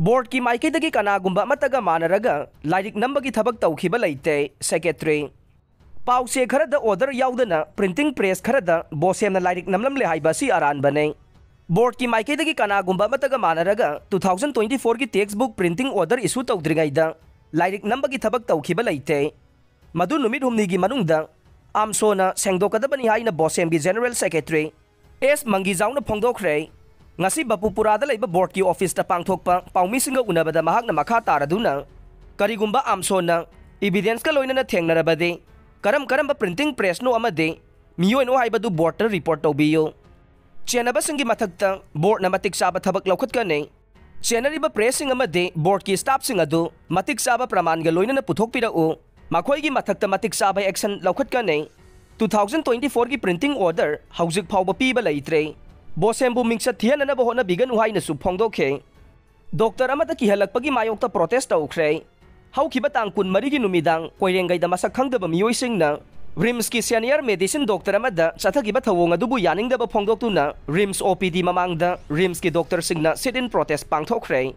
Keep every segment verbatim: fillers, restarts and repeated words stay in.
ꯕꯣꯔꯗꯀꯤ ꯃꯥꯏꯀꯩꯗꯒꯤ ꯀꯅꯥꯒꯨꯝꯕ ꯑꯃꯠꯇꯒ ꯃꯥꯟꯅꯔꯒ ꯂꯥꯏꯔꯤꯛ ꯅꯝꯕꯒꯤ ꯊꯕꯛ ꯇꯧꯈꯤꯕ ꯂꯩꯇꯦ꯫ ꯁꯦꯀ꯭ꯔꯦꯇꯔꯤ꯫ ꯄꯥꯎꯆꯦ ꯈꯔꯗ ꯑꯣꯔꯗꯔ ꯌꯥꯎꯗꯅ ꯄ꯭ꯔꯤꯟꯇꯤꯡ ꯄ꯭ꯔꯦꯁ ꯈꯔꯗ ꯕꯣꯁꯦꯝꯅ ꯂꯥꯏꯔꯤꯛ ꯅꯝꯂꯝꯂꯦ ꯍꯥꯏꯕ ꯑꯁꯤ ꯑꯔꯥꯟꯕꯅꯤ꯫ ꯕꯣꯔꯗꯀꯤ ꯃꯥꯏꯀꯩꯗꯒꯤ ꯀꯅꯥꯒꯨꯝꯕ ꯑꯃꯠꯇꯒ ꯃꯥꯟꯅꯔꯒ two thousand twenty fourꯒꯤ ꯇꯦꯛꯁꯕꯨꯛ ꯄ꯭ꯔꯤꯟꯇꯤꯡ ꯑꯣꯔꯗꯔ ꯏꯁꯨ ꯇꯧꯗ꯭ꯔꯤꯉꯩꯗ ꯂꯥꯏꯔꯤꯛ ꯅꯝꯕꯒꯤ ꯊꯕꯛ ꯇꯧꯈꯤꯕ ꯂꯩꯇꯦ꯫ ꯃꯗꯨ ꯅꯨꯃꯤꯠ ꯍꯨꯝꯅꯤꯒꯤ ꯃꯅꯨꯡꯗ ꯑꯥꯝꯁꯣꯅ ꯁꯦꯡꯗꯣꯛꯀꯗꯕꯅꯤ ꯍꯥꯏꯅ ꯕꯣꯁꯦꯝꯒꯤ ꯖꯦꯅꯔꯦꯜ ꯁꯦꯀ꯭ꯔꯦꯇꯔꯤ ꯑꯦꯁ ꯃꯪꯒꯤꯖꯥꯎꯅ ꯐꯣꯡꯗꯣꯛꯈ꯭ꯔꯦ꯫ ꯉꯁꯤ ꯕꯄꯨꯄꯨꯔꯥꯗ ꯂꯩꯕ ꯕꯣꯔꯗꯀꯤ ꯑꯣꯐꯤꯁꯇ ꯄꯥꯡꯊꯣꯛꯄ ꯄꯥꯎꯃꯤꯁꯤꯡꯒ ꯎꯅꯕꯗ ꯃꯍꯥꯛꯅ ꯃꯈꯥ ꯇꯥꯔꯗꯨꯅ, ꯀꯔꯤꯒꯨꯝꯕ ꯑꯥꯝꯁꯣꯟꯅ ꯏꯕꯤꯗꯦꯟꯁꯀ ꯂꯣꯏꯅꯅ ꯊꯦꯡꯅꯔꯕꯗꯤ ꯀꯔꯝ ꯀꯔꯝꯕ ꯄ꯭ꯔꯤꯟꯇꯤꯡ ꯄ꯭ꯔꯦꯁꯅꯣ ꯑꯃꯗꯤ ꯃꯤꯑꯣꯏꯅꯣ ꯍꯥꯏꯕꯗꯨ ꯕꯣꯔꯗꯇ ꯔꯤꯄꯣꯔꯠ ꯇꯧꯕꯤꯌꯨ꯫ ꯆꯦꯟꯅꯕꯁꯤꯡꯒꯤ ꯃꯊꯛꯇ ꯕꯣꯔꯗꯅ ꯃꯇꯤꯛ ꯆꯥꯕ ꯊꯕꯛ ꯂꯧꯈꯠꯀꯅꯤ꯫ ꯆꯦꯟꯅꯔꯤꯕ ꯄ꯭ꯔꯦꯁꯁꯤꯡ ꯑꯃꯗꯤ ꯕꯣꯔꯗꯀꯤ ꯁ꯭ꯇꯥꯐꯁꯤꯡ ꯑꯗꯨ ꯃꯇꯤꯛ ꯆꯥꯕ ꯄ꯭ꯔꯃꯥꯟꯒ ꯂꯣꯏꯅꯅ ꯄꯨꯊꯣꯛꯄꯤꯔꯛꯎ꯫ ꯃꯈꯣꯏꯒꯤ ꯃꯊꯛꯇ ꯃꯇꯤꯛ ꯆꯥꯕ ꯑꯦꯛꯁꯟ ꯂꯧꯈꯠꯀꯅꯤ꯫ Two thousand twenty fourꯒꯤ ꯄ꯭ꯔꯤꯟꯇꯤꯡ ꯑꯣꯔꯗꯔ ꯍꯧꯖꯤꯛ ꯐꯥꯎꯕ ꯄꯤꯕ ꯂꯩꯇ꯭ꯔꯦ꯫ ꯕꯣꯁꯦꯝꯕꯨ ꯃꯤꯡꯆꯠ ꯊꯤꯍꯟꯅꯅꯕ ꯍꯣꯠꯅꯕꯤꯒꯅꯨ ꯍꯥꯏꯅꯁꯨ ꯐꯣꯡꯗꯣꯛꯈꯤ꯫ ꯗꯣꯛꯇꯔ ꯑꯃꯗ ꯀꯤꯍꯜꯂꯛꯄꯒꯤ ꯃꯥꯌꯣꯛꯇ ꯄ꯭ꯔꯣꯇꯦꯁ ꯇꯧꯈ꯭ꯔꯦ꯫ ꯍꯧꯈꯤꯕ ꯇꯥꯡ ꯀꯨꯟꯃꯔꯤꯒꯤ ꯅꯨꯃꯤꯗꯥꯡ ꯀꯣꯏꯔꯦꯡꯒꯩꯗ ꯃꯁꯛ ꯈꯪꯗꯕ ꯃꯤꯑꯣꯏꯁꯤꯡꯅ ꯔꯤꯝꯁꯀꯤ ꯁꯦꯅꯤꯌꯔ ꯃꯦꯗꯤꯁꯤꯟ ꯗꯣꯛꯇꯔ ꯑꯃꯗ ꯆꯠꯊꯈꯤꯕ ꯊꯧꯑꯣꯡ ꯑꯗꯨꯕꯨ ꯌꯥꯅꯤꯡꯗꯕ ꯐꯣꯡꯗꯣꯛꯇꯨꯅ ꯔꯤꯝꯁ ꯑꯣ ꯄꯤ ꯗꯤ ꯃꯃꯥꯡꯗ ꯔꯤꯝꯁꯀꯤ ꯗꯣꯛꯇꯔꯁꯤꯡꯅ ꯁꯤꯠ ꯏꯟ ꯄ꯭ꯔꯣꯇꯦꯁ ꯄꯥꯡꯊꯣꯛꯈ꯭ꯔꯦ꯫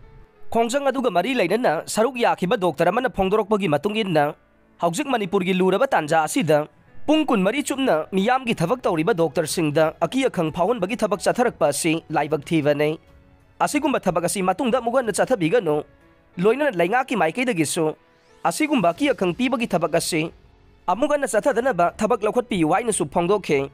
ꯈꯣꯡꯖꯪ ꯑꯗꯨꯒ ꯃꯔꯤ ꯂꯩꯅꯅ ꯁꯔꯨꯛ ꯌꯥꯈꯤꯕ ꯗꯣꯛꯇꯔ ꯑꯃꯅ ꯐꯣꯡꯗꯣꯔꯛꯄꯒꯤ ꯃꯇꯨꯡ ꯏꯟꯅ, ꯍꯧꯖꯤꯛ ꯃꯅꯤꯄꯨꯔꯒꯤ ꯂꯨꯔꯕ ꯇꯥꯟꯖꯥ ꯑꯁꯤꯗ ꯄꯨꯡ ꯀꯨꯟꯃꯔꯤ ꯆꯨꯞꯅ ꯃꯤꯌꯥꯝꯒꯤ ꯊꯕꯛ ꯇꯧꯔꯤꯕ ꯗꯣꯛꯇꯔꯁꯤꯡꯗ ꯑꯀꯤ ꯑꯈꯪ ꯐꯥꯎꯍꯟꯕꯒꯤ ꯊꯕꯛ ꯆꯠꯊꯔꯛꯄ ꯑꯁꯤ ꯂꯥꯏꯕꯛ ꯊꯤꯕꯅꯤ꯫ ꯑꯁꯤꯒꯨꯝꯕ ꯊꯕꯛ ꯑꯁꯤ ꯃꯇꯨꯡꯗ ꯑꯃꯨꯛ ꯍꯟꯅ ꯆꯠꯊꯕꯤꯒꯅꯨ꯫ ꯂꯣꯏꯅꯅ ꯂꯩꯉꯥꯛꯀꯤ ꯃꯥꯏꯀꯩꯗꯒꯤꯁꯨ ꯑꯁꯤꯒꯨꯝꯕ ꯑꯀꯤ ꯑꯈꯪ ꯄꯤꯕꯒꯤ ꯊꯕꯛ ꯑꯁꯤ ꯑꯃꯨꯛ ꯍꯟꯅ ꯆꯠꯊꯗꯅꯕ ꯊꯕꯛ ꯂꯧꯈꯠꯄꯤꯌꯨ ꯍꯥꯏꯅꯁꯨ ꯐꯣꯡꯗꯣꯛꯈꯤ꯫